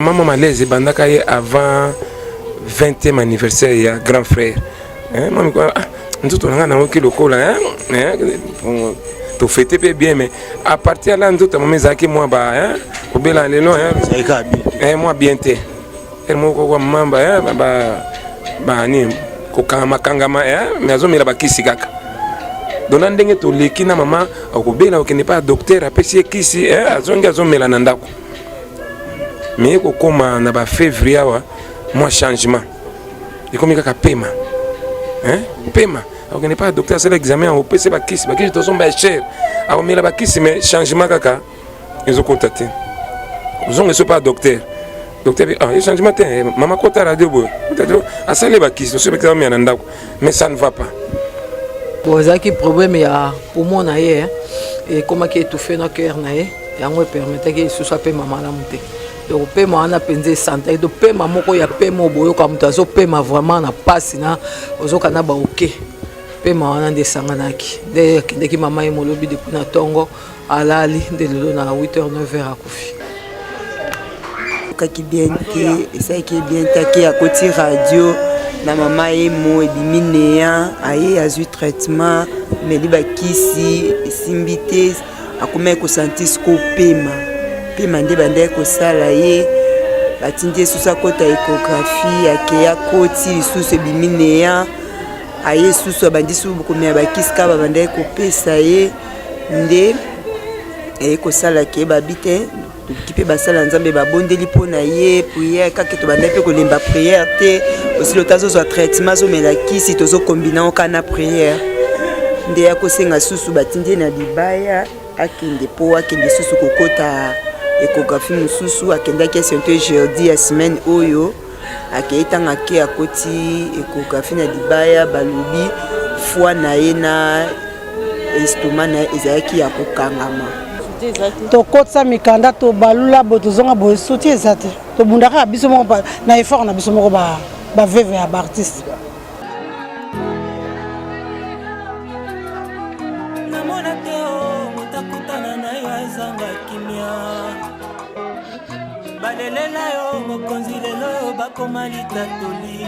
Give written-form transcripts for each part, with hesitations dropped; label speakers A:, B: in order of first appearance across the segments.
A: Mama malaise ebandaka ye avant 20e anniversaire ya grand frère. Hein, mami quoi ah, nzoto na nga nayoki lokola hein, hein, bon, tofete mpe bien mais à partir là nzoto ya mama ezalaki mwa ba hein, kobela lelo hein, eh, mwa bien te ere moko kwa mamba hein, ba, ba, ba nini kokangama kangama hein, mais azomela bakisi kaka donc na ndenge toleki na mama akobela okende pa docteur apesi ye kisi hein, azongi azomela na ndako mais ekokoma na ba février awa mwa changement ekomi kaka pema hein? pema akokende pa docteur asala examen akopesa bakisi bakisi tozomba ya cher akomela bakisi mais changement kaka ezokota te ozonga eso pa docteur docteur ah ye changement te eh, mama kota radio boye asali bakisi tosoki bakisi amela na ndako mais ça ne va pas
B: bon ezalaki problème ya poumon na ye ekomaki étouffé na cœur na ye yango epermetaki lisusu apema malamu te donc pema wana mpenza esantaki to pema moko ya pema oyo boyoka moto azopema vraiment na mpasi na ozoka na baoke pema wana nde esanganaki nde akendeki mama ye molobi depuis na ntongo alali nde lelo na 8 h 9 h akufi
C: kaki bien te esalaki bien te ake akoti radio na mama emo ebimi neya aye azwi traitement meli bakisi esimbi te akomaki kosanti siko pema pema nde bandaki kosala ye batindi ye susu akota echographie akei akoti lisusu ebimi neya aye susu abandi susu komela bakisi kaka babandaki kopesa ye nde eye kosala ke babi te toki mpe basala nzambe babondeli mpo na ye priere kaka tobandaki mpe kolemba priere te osili ota azozwa traitement azomela kisi tozokombina oka na priere nde ya kosenga susu batindi ye na libaya akende mpo akende susu kokota echographie mosusu akendaki esente jeudi ya semaine oyo Akei ntango ake akoti echographie na libaya balobi foie na ye na estomac na ye ezalaki ya kokangama.
D: Tokotisa mikanda tobalula boye tozonga boye soutien eza te tobunda kaka biso moko na effort na biso moko ba veuve ya ba artiste.
E: Namona te o moto akutana na yo azanga kimia balelela yo mokonzi lelo oyo bakoma litatoli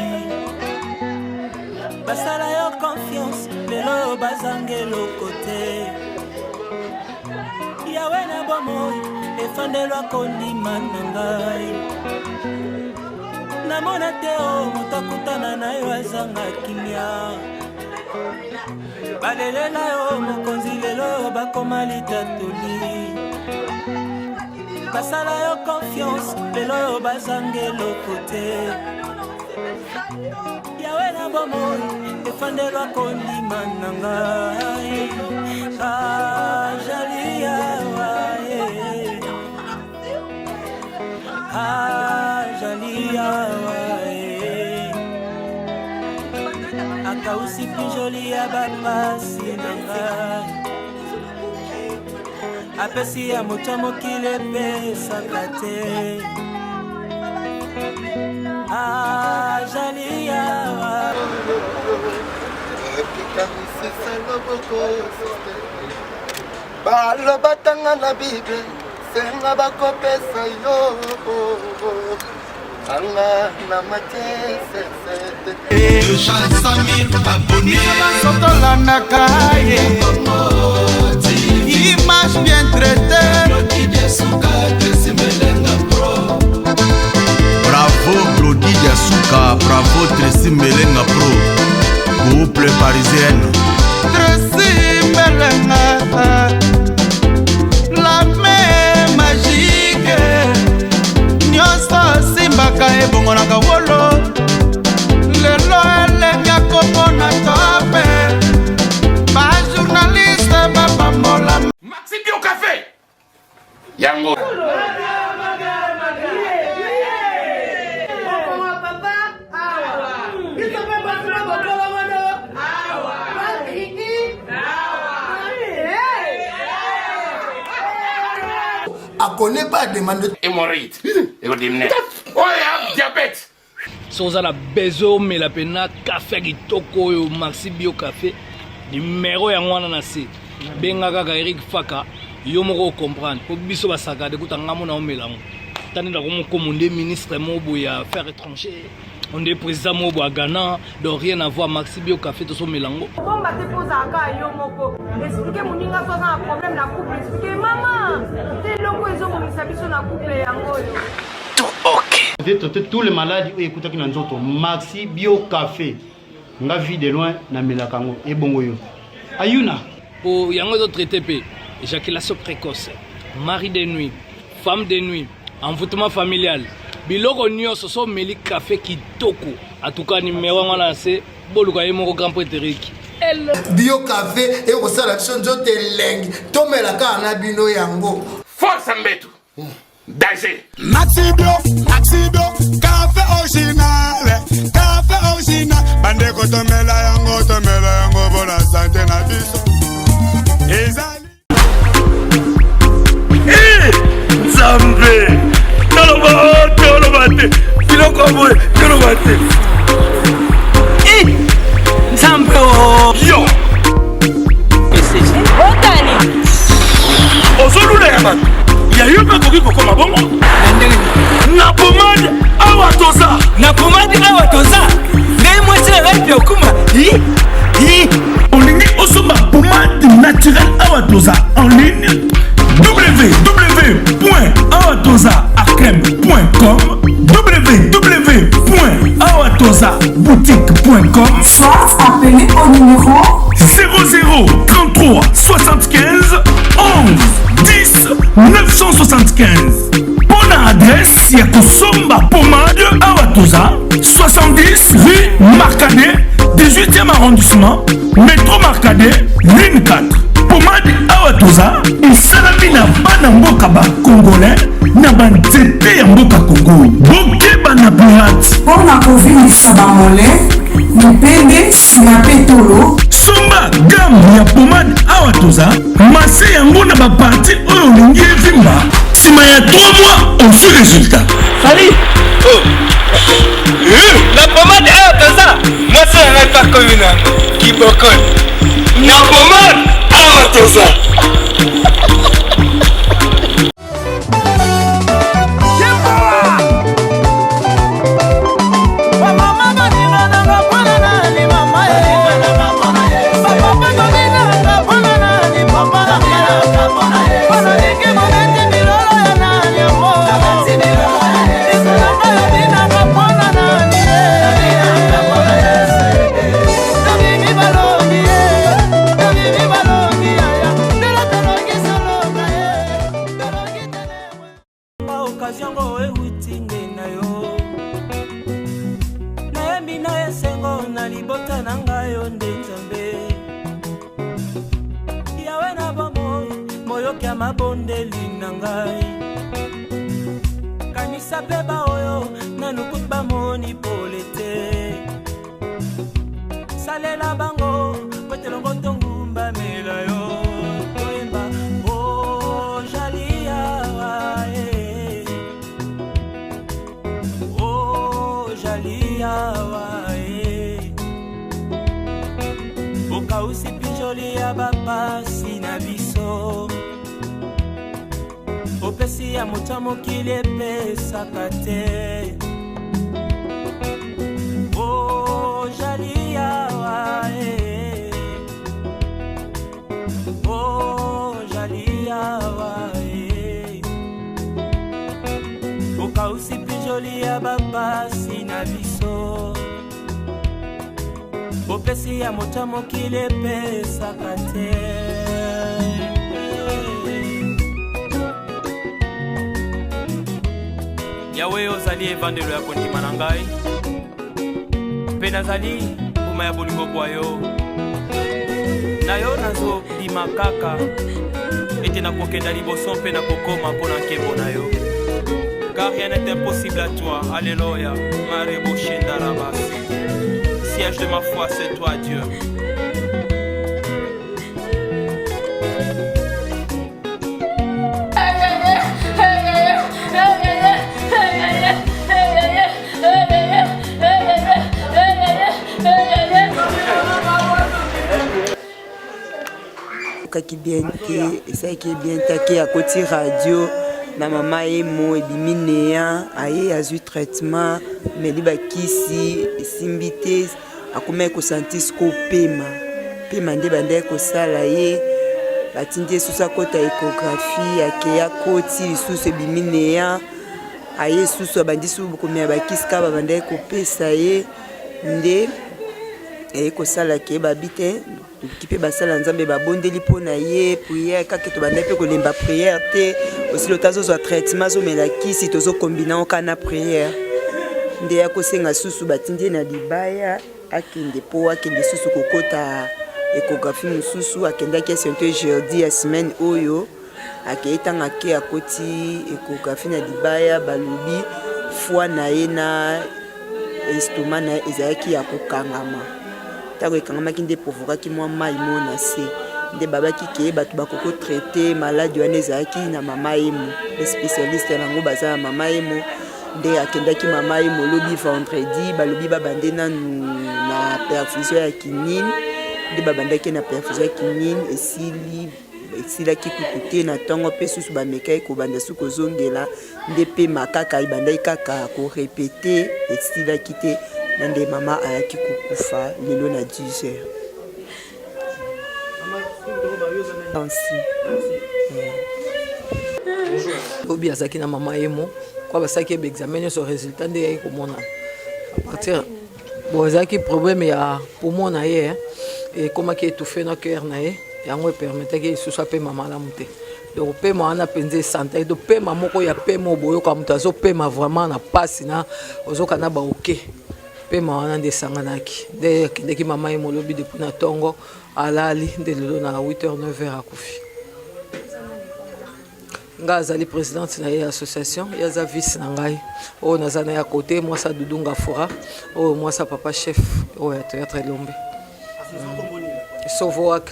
E: basala yo confiance lelo oyo bazanga eloko te yawe na bomoi efandelwa kondima na ngai namona te o moto akutana na yo azanga kimia balelela yo mokonzi lelo oyo bakoma litatoli basala yo confiance lelo oyo bazanga eloko te yawe na bomoi efandelwa kondima na ngai ajali yawa ajali yawa akausi pinjoli ya bapasi na ngai apesi ya moto ya mokili epesaka te ajali yawa
F: baloba tanga na bible senga bakopesa yo anga na matie sesete
G: tolandaka ye image bien traité
H: Bravo Glody Diasuka, bravo Tracy Melenga Pro, couple parisienne.
G: Tracy Melenga, la main magique, nyonso asimbaka ebongonaka wolo, lelo elengi akomona tope, ba journaliste bapambola.
I: Maxi Bio Café yango
F: akone pas demande
I: hémorroïde ekodimne oyo diabète
J: soki oza na besoin omela mpena kafe ya kitoko oyo maxi bio cafe nimero yango wana na se benga kaka eric faka yo moko ocomprendre mpo biso basakade kuta ngambo na omela yango. Tande na komo komo nde ministre moko boye ya affaires étrangères, onde président moko boye ya Ghana, donc rien à voir. Maxi Bio Café tozomela yango.
K: Bomba te mpo ozalaka yo moko. Explique moninga so aza na problème na couple, explique mama te eloko ezobongisa biso na couple yango oyo.
H: Tout ok. J'ai traité tous les maladies oyo ekutaki na nzoto. Maxi Bio Café. Nga vie de loin na melaka yango ebongo yo.
J: Ayuna. Po yango ezo traité pe éjaculation précoce, mari de nuit, femme de nuit, envoûtement familial. Biloko nyonso so omeli café kitoko. En tout cas numéro yango na se boluka ye moko grand prêtre Eric.
F: Bio café ekosala biso nzoto elengi tomela kaka na bino yango.
I: Force mbetu. Danger.
G: Maxi bio, Maxi bio, café original, café original. Bandeko tomela yango, tomela yango bona sante na biso. Ezali.
L: Eh, Nzambe, toloba oh, toloba te, biloko boye toloba te.
E: Eh, Nzambe oh.
L: Yo.
K: Otani.
L: Ozolula ya bato ya yo mpe akoki kokoma bongo na pomade awa toza
E: na pomade awa toza ngai mwasi na ngai mpe okuma
L: olingi osomba pomade naturelle awa toza en ligne www.awatozaacreme.com www.awatozaboutique.com
M: Soit appelez au numéro
L: 00 33 75 11 10 975 mpo na adresse ya kosomba pomade awa toza 70 rue Marcadet 18e arrondissement metro Marcadet ligne 4 pomade awa toza esalami na bana mboka ba congolais na banzete ya mboka Congo bokeba na pirate
M: mpo na kovimbisa bamole mipende nsima mpe tolo
L: somba gamme ya pomade awa toza mase yango na baparti oyo olingi evimba nsima ya 3 mois ozwi résultat
E: Fally oh. Eh, na pomade awa toza mwasi na ngai pakomi na yango kibokol na pomade awa toza Occasion ngo ewuti nde na yo nayembi na esengo na libota na ngai yo nde nzambe yawe na bomoi moyoki ya mabondeli na ngai kanisa mpe baoyo nanu kutu bamoni pole te salela bango po ete longo tongumbamela yo toyemba o jalia eh. o jalia eh. okausi mpinjoli ya bapasi na biso opesi ya moto ya mokili epesaka te ojali awa eh. ojali awa eh. okausi mpinjoli ya bapasi na biso bopesi ya moto ya mokili epesaka te
N: yawe ozali evandelo ya kondima na ngai mpe nazali mbuma ya bolingo bwa yo na yo nazondima kaka ete nakokenda liboso mpe nakokoma mpo na nkembo na yo car rien n'est impossible à toi alléluia marebo shendarabasi siège de ma foi c'est toi Dieu
C: Kaki bien te esalaki bien te ake akoti radio. na mama yemo ebimi neya aye azwi traitement meli bakisi esimbi te akomaki kosanti siko pema pema nde bandaki kosala ye batindi ye susu akota echographie akei akoti lisusu ebimi neya aye susu abandi susu komela bakisi kaka babandaki kopesa ye nde eye kosala ke babi te Toki mpe basala Nzambe babondeli mpo na ye prière kaka tobandaki mpe kolemba prière te osili ota azozwa traitement azomela kisi tozokombina yango kaka na prière nde ya kosenga susu batindi ye na libaya akende mpo akende susu kokota echographie mosusu akendaki esente jeudi ya semaine oyo Akei ntango ake akoti echographie na libaya balobi foie na ye na estomac na ye ezalaki ya kokangama ntango ekangamaki nde provokaki mwa mai mo na se nde babaki ke bato bakoki traite maladi wana ezalaki na mama yemo ba spécialiste na yango baza na mama yemo nde akendaki mama yemo lobi vendredi balobi babande nanu na perfusion ya kinine nde babandaki na perfusion ya kinine esili Esilaki kutu te na ntongo mpe susu bamekaki kobanda su kozongela nde pema kaka ebandaki kaka ko repeter esilaki te na nde mama ayaki kokufa lelo na 10 heures. Nancy.
B: Lobi azalaki na mama yemo kwa basalaki ye baexamen nyonso résultat nde eyaki komonana à partir Bon ezalaki problème ya poumon na ye ekomaki étouffé na cœur na ye yango epermetaki ye lisusu apema malamu te donc pema wana mpenza esantaki donc pema moko ya pema oyo boyoka moto azopema vraiment na mpasi na ozoka na baoke pema wana nde esanganaki nde akendeki mama ye molobi depuis na ntongo alali nde lelo na 8 h 9 h akufi Nga azali presidente na ye ya association, ye aza vice na ngai. Oyo naza na ye à côté, mwasi ya Doudou Ngafura, oyo mwasi ya papa chef oyo ya théâtre Elombe. Sovoak.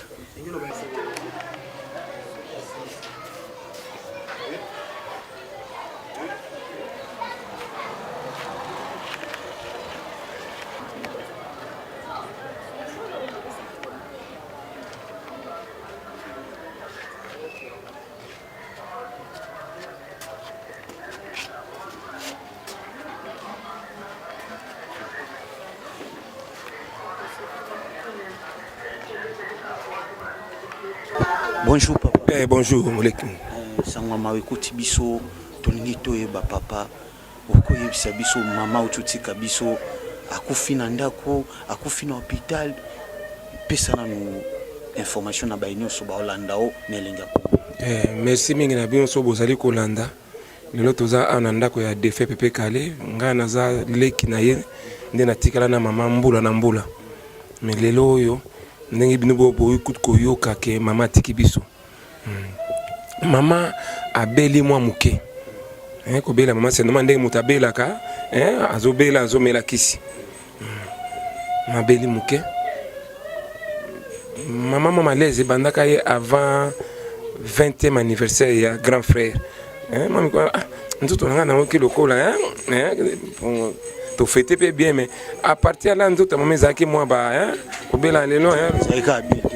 O: Bonjour papa.
A: Eh, bonjour moleki.
O: Eh, sango mawa ekoti biso tolingi toyeba papa okoyebisa biso mama oti otika biso akufi na ndako akufi na hôpital Pesa nanu information na baye nionso baolanda yo na elengi ya Congo.
A: Eh, merci mingi na bino so bozali kolanda lelo toza awa na ndako ya defunt Pepe Kale ngai naza leki na ye nde natikala na mama mbula na mbula mais lelo oyo ndenge bino boyi kutu koyoka ke mama atiki biso hmm. mama abeli mwa moke eh, kobela mama c'est normal ndenge moto abelaka eh, azobela azomela kisi hmm. mabeli moke mama mwa malaise ebandaka ye avant 20e anniversaire ya grand frère eh, mami ah, nzoto na ngai nayoki lokola eh, eh, tofete mpe bien mais à partir la nzoto ya mama ezalaki mwa ba eh, kobela lelo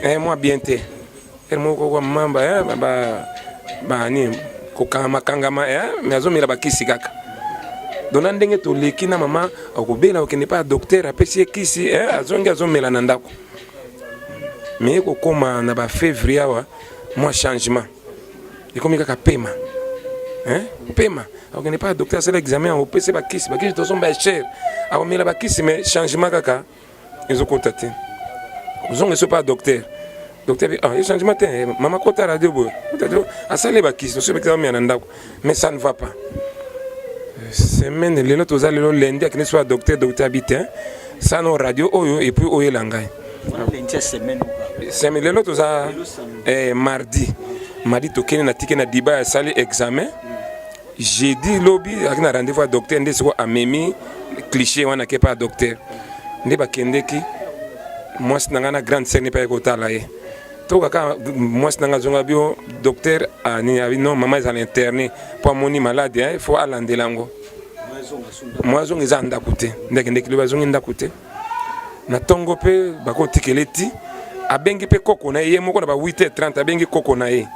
A: eh, mwa bien te Heure moko kwa mamba eh, ba ba, ba nini kokangama kangama eh, mais azomela bakisi kaka donc na ndenge toleki na mama akobela okende pa docteur apesi ye kisi eh, azongi azomela na ndako mais ekokoma na ba février awa mwa changement ekomi kaka pema hein? pema akokende pa docteur asala examen opesi bakisi bakisi tozomba ya cher akomela bakisi mais changement kaka ezokota te ozonga eso pa docteur docteur bi ah changement te eh, mama kota radio boye asali bakisi soki bakisi amia na ndako mais ça ne va pas semaine lelo toza lelo lundi akende so ya docteur docteur abi te sano radio oyo et puis oyela ngai semaine lelo toza eh, mardi mardi tokende na tike na diba asali examen Jeudi lobi azalaki na rendez-vous ya docteur nde sikoyo amemi cliché wana ake pa ya docteur nde bakendeki mwasi na ngai na grande sœur ne mpe aye kotala ye to kaka mwasi na ngai azonga bio docteur ani abi non mama ezala interne mpo amoni malade il faut alandela yango mwa azonga eza ndako te nde akendeki lobi azongi ndako te na ntongo mpe bakotikela eti abengi mpe koko na ye ye moko na ba 8h30 abengi koko na ye.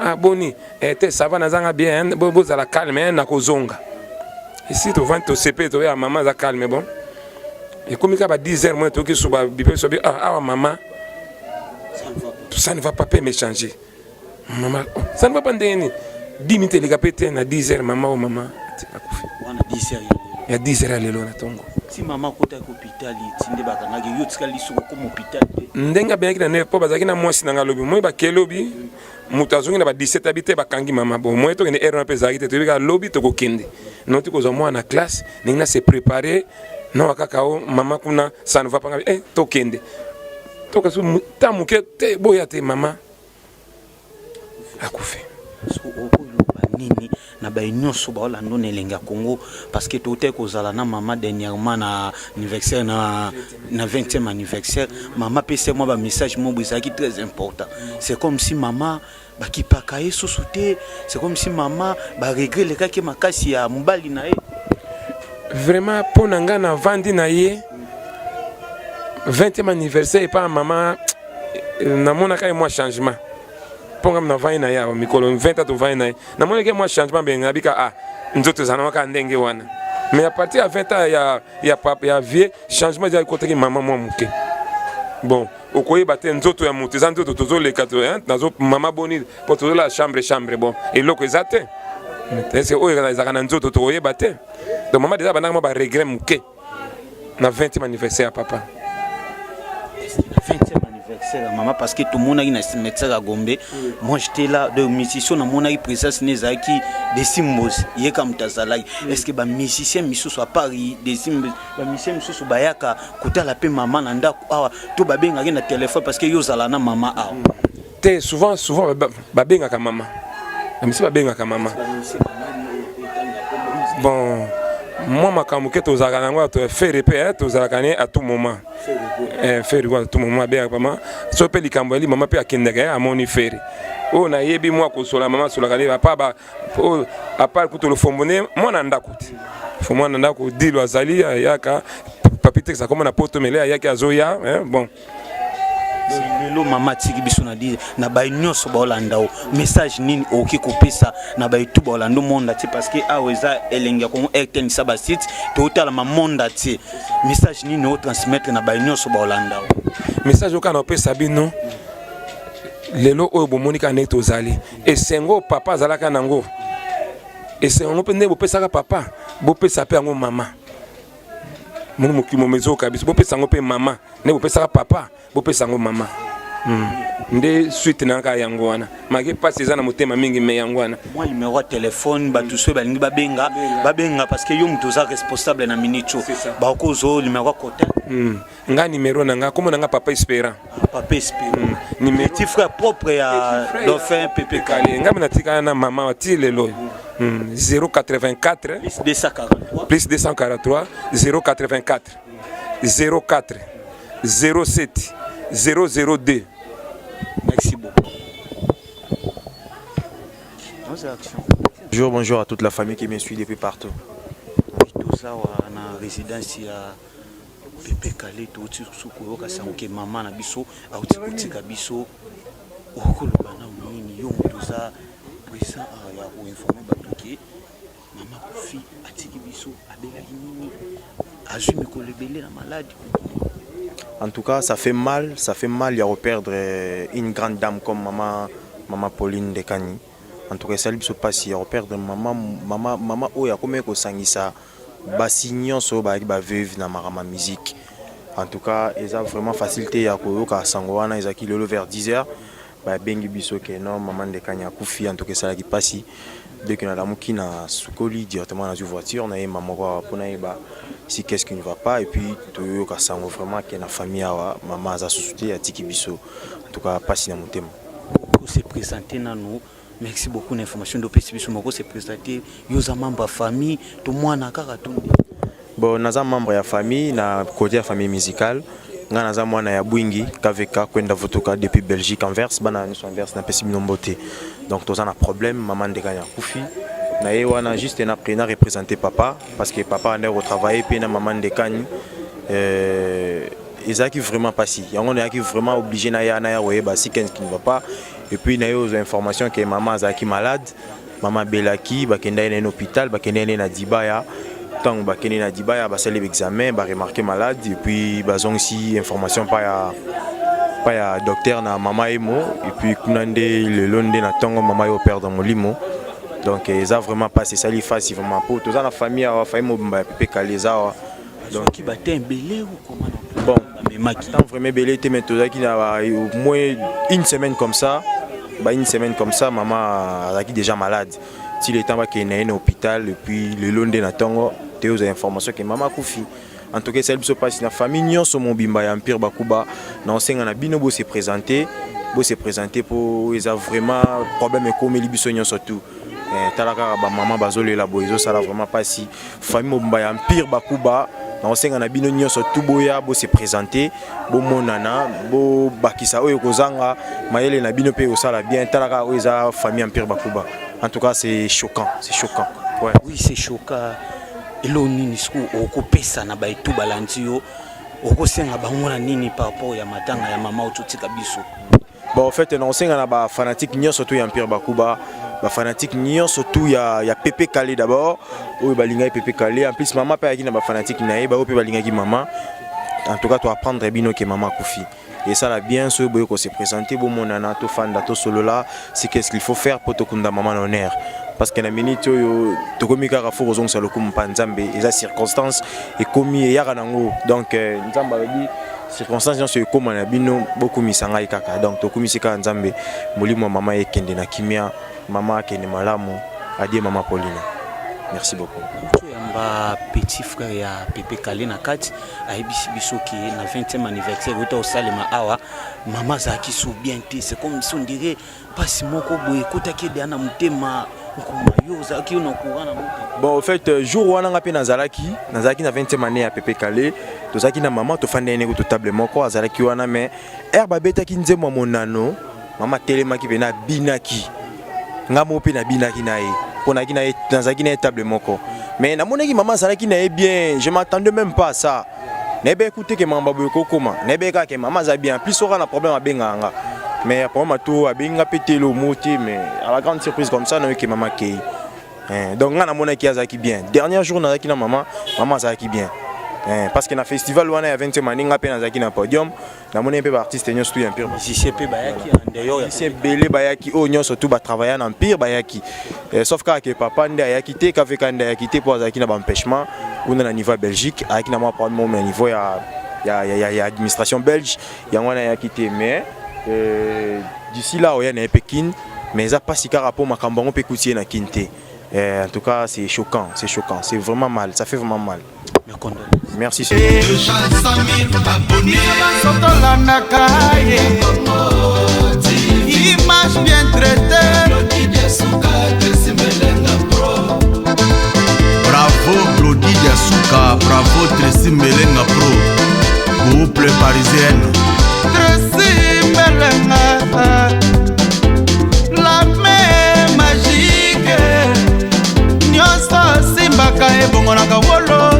A: Ah boni eh, te ça va nazanga bien hein, bozala calme hein, nakozonga. Esi tovandi tosepe toya mama aza calme bon. Ekomi kaka ba 10 heures moins toyoki suba bipe sobi ah awa mama ça ne va pas pe m'échanger. Mama oh, ça ne va pas ndenge nini 10 minutes eleka pe te na 10 heures mama o oh, mama akufi.
O: Wana 10 heures
A: ya 10 heures ya lelo na tongo.
O: Ti mama akotaki hôpital ti nde bakangaki yo tikali lisusu kokoma hôpital te.
A: Ndenge abengaki na 9 po bazalaki na mwasi na nga lobi moi bakei lobi moto azongi na ba 17 abi te bakangi mama bon moi tokende heure wana mpe ezalaki te toyebi kaka lobi tokokende noti kozwa mwana na classe ndenge na se préparer nawa kaka o mama kuna ça ne va pas ngabi eh tokende tokasu ta moke te boya te mama akufi.
O: Okoloba nini na baye nyonso baolanda na elengi ya Congo parce que toutaki kozala na mama dernièrement na anniversaire na, na 20e anniversaire mama apesa mwa bamessage moko ezalaki très important c'est comme si mama bakipaka ye susu te c'est comme si mama baregret elekaki makasi ya mobali na ye
A: vraiment mpo na ngai navandi na ye 20e anniversaire epa mama namonaka ye mwa changement mpo ngai navandi na ye awa mikolo 20 ans tovandi na ye namonaki ye mwa changement be nabika ah nzoto ezala kaka ndenge wana mais à partir ya 20 ans ya, ya, ya vie changement eza ekotaki mama mwa moke bon okoyeba te nzoto ya moto eza nzoto tozoleka nazo mama boni mpo tozolala chambre chambre bon eloko eza te ese oyo ezalaka na nzoto tokoyeba te donc mama deja bandaka mwa baregret moke na 20e anniversaire ya papa
O: 20e anniversaire ya mama parce que tomonaki na cimetière ya Gombe moi j'étais là de musicien namonaki présence ne ezalaki Desimbos ye ka moto azalaki est ce que ba musicien misusu à part Desimbos ba musicien misusu bayaka kotala mpe mama na ndako awa to babengaki na téléphone parce que yo ozala na mama awa
A: te souvent souvent babengaka mama bamisi babengaka mama bon mwa makambo ke tozalaka na yango fere mpe tozalaka ne à tout moment fere à tout moment abengaka mama so mpe likambo yali mama mpe akendaka amoni fere oyo nayebi mwa kosola mama asolaka ne apa oyo apart kutu lofombo ne mwana ndako te fo mwana ndako dilo azali ayaka papi tekisa akoma na poto mele ayaki azoya bon
O: lelo mama atiki biso na di na baye nyonso baolanda o message nini okoki kopesa na baye tu baolanda monde atie parce que awa eza elengi ya kongo rtn sa basite totalama monde atie message nini otransmettre na baye nyonso baolanda o
A: message oyo kaka na opesa bino lelo oyo bomoni kaka ndenge tozali esengo papa azalaka nango esengo yango mpe ndenge bopesaka papa bopesa mpe yango mama moni mokili momo ezoyoka biso bopesa yango mpe mama nde bopesaka papa bopesa yango mama hmm. nde suite na kaka yango wana malgre mpasi eza na motema mingi me yango wana
O: mwa numero ya telefone bato soki balingi babenga babenga parce que yo moto oza responsable na minute oyo bakozwa numero ya cotin
A: hmm. nga numero na nga kombo na nga papa espérant
O: ah, papa espérant hmm. petit frère propre ya dauphin pepe
A: kale nga natikala na mama ti lelo 084
O: 243
A: plus 243 084 04 07 002
O: merci beaucoup
P: Bonjour, bonjour à toute la famille qui me suit depuis partout.
O: Toza na résidence ya Pepe Kale touti susu koyoka sango ke mama na biso auti kotika biso okoloba na nini yo moto oza présent ya koinforme bato ke Mama akufi atiki biso abelaki nini azui mikolo ebele na malade.
P: En tout cas, ça fait mal, ça fait mal ya perdre euh, une grande dame comme maman maman Pauline Ndekani. En tout cas, esali biso pasi ya perdre maman maman maman oyo akomaki kosangisa basi nyonso oyo bayaki ba veuve na makambo ya musique. En tout cas, eza vraiment facile te ya koyoka sango wana ezalaki lelo vers 10 heures. Ba bengi biso que non maman Ndekani akufi en tout cas esalaki pasi dès que nalamuki na sukoli directement nazwi voiture naye mama moko awa mpo nayeba si qu'est-ce qui ne va pas et puis toyoka sango vraiment que na famille awa mama aza susu te atiki biso en tout cas pasi na motema.
O: Oko se presenter nanu merci beaucoup na information nde opesi biso moko se presenter yo oza membre ya famille to mwana kaka to nde?
P: Bon naza membre ya famille na cote ya famille musicale nga naza mwana ya Bwingi KVK Kwenda Vutuka depuis Belgique Anvers bana nyonso Anvers napesi bino mbote donc toza na problème mama Ndekani akufi na ye wana juste na na représenter papa parce que papa andaki kotravailler mpe na mama Ndekani euh, ezalaki vraiment pasi yango nayaki vraiment obligé naya naya koyeba si qu'est-ce qui ne va pas. Et puis naye ozwa information ke mama azalaki malade, mama abelaki, bakendaki na ye na hôpital, bakendaki na ye na Dibaya. Ntango bakende na Dibaya, basali examen, baremarquer malade, et puis bazongisi information pa ya docteur na Mama Emo. Et puis kuna nde lelo nde na ntongo mama ye operdre molimo. Donc eza vraiment mpasi, esali fasi vraiment, po toza na famille awa, famille mobimba ya Pepe Kale eza awa.
O: Donc bate ebele.
P: Bon, temps vraiment ebele te, mais tozalaki na au moins une semaine comme ça, ba une semaine comme ça, mama azalaki déjà malade ti le temps bakende na ye na hôpital. Et puis lelo nde na ntongo te ozwa information ke mama akufi. En tout cas, esali biso mpasi na famille nyonso mobimba ya Empire Bakuba. Na osenga na bino bose présenter, bose présenter, mpo eza vraiment problème ekomeli biso nyonso tout. Tala kaka bamama bazolela boye, ezosala vraiment mpasi. Famille mobimba ya Empire Bakuba, na kosenga na bino nyonso tu, boya bose présenter, bomonana, bobakisa oyo kozanga mayele na bino mpe kosala bien. Tala kaka oyo eza famille Empire Bakuba. En tout cas, c'est choquant, c'est choquant, ouais.
O: Oui, c'est choquant. Eloko nini siko okopesa na baetu balandi yo? Okosenga bango na nini par rapport ya matanga ya mama oyo totika biso?
P: Bon, en fait, nakosenga na bafanatique nyonso tu ya Empire Bakuba, bafanatique nyonso tu ya Pepe Kale d'abord, oyo balingaki Pepe Kale. En plus, mama mpe ayaki na bafanatique na ye, baoyo mpe balingaki mama. En tout cas, toapprendre bino ke mama akufi, esala bien soki boye kose présenter, bomonana, tofanda, tosolola si qu'est-ce qu'il faut faire po tokunda mama na honneur, parce que na minute oyo tokomi kaka fo kozongisa lokumu mpa Nzambe. Eza circonstance ekomi, eyaka nango. Donc Nzambe alobi circonstance nyonso ekóma na bino, bokumisa ngai kaka. Donc tokumisi kaka Nzambe. Molimo ya mama ekende na kimia, mama akende malamu. Adieu mama Paulina, merci beaucoup.
O: Toyamba petit frère ya Pepe Kale na kati, ayebisi biso ke na 20e anniversaire euta kosalema awa, mama azalaki so bien te. C'est comme si on dirait mpasi moko boye ekotaki edeya na motema. Nkoma yo ozalaki yo na courant na moto?
P: Bon, en fait, jour wana nga mpe nazalaki na 20e année ya Pepe Kale. Tozalaki na mama, tofandi ye kutu table moko, azalaki wana. Mais heure babetaki nzembo ya monano, mama atelemaki mpe nabinaki, nga moko mpe nabinaki na ye, mpo nazalaki na ye table moko. Mais namonaki mama azalaki na ye bien, je m'attendais même pas à ça. Nayebi ekute ke makambo boye kokóma, nayebi kaka ke mama aza bien. Plus oka na problème, abengaka nga, mais problème ato abengi nga mpe te, lomo te. Mais à la grande surprise comme ça, nayoki mama akei. Donc nga namonaki azalaki bien. Dernier jour nazalaki na mama, mama azalaki bien, parce que na festival wana ya 20e année, nga mpe nazalaki na podium, namoni mpe baartiste nyonso tu ya Empire.
O: Musicien mpe bayaki en dehors ya
P: Musicien ebele bayaki, oyo nyonso tu batravailla na Empire bayaki. Sauf kaka ke papa nde ayaki te, kaveka nde ayaki te, mpo azalaki na baempêchement kuna na niveau ya Belgique, ayaki na mwa problème moko na niveau ya administration belge, yango wana ayaki te. Mais d'ici là oya na ye mpe Kine, mais eza mpasi kaka mpo makambo yango mpe ekuti ye na Kine te. En tout cas, c'est choquant, c'est choquant, c'est vraiment mal, ça fait vraiment mal.
O: Mes condoléances.
P: Merci.
G: Tolandaka ye, image bien traité.
Q: Bravo Glodi Diasuka, bravo Tracy Melenga Pro, couple parisienne.
G: Tracy Melenga, la main magique, nyonso asimbaka ebongonaka wolo.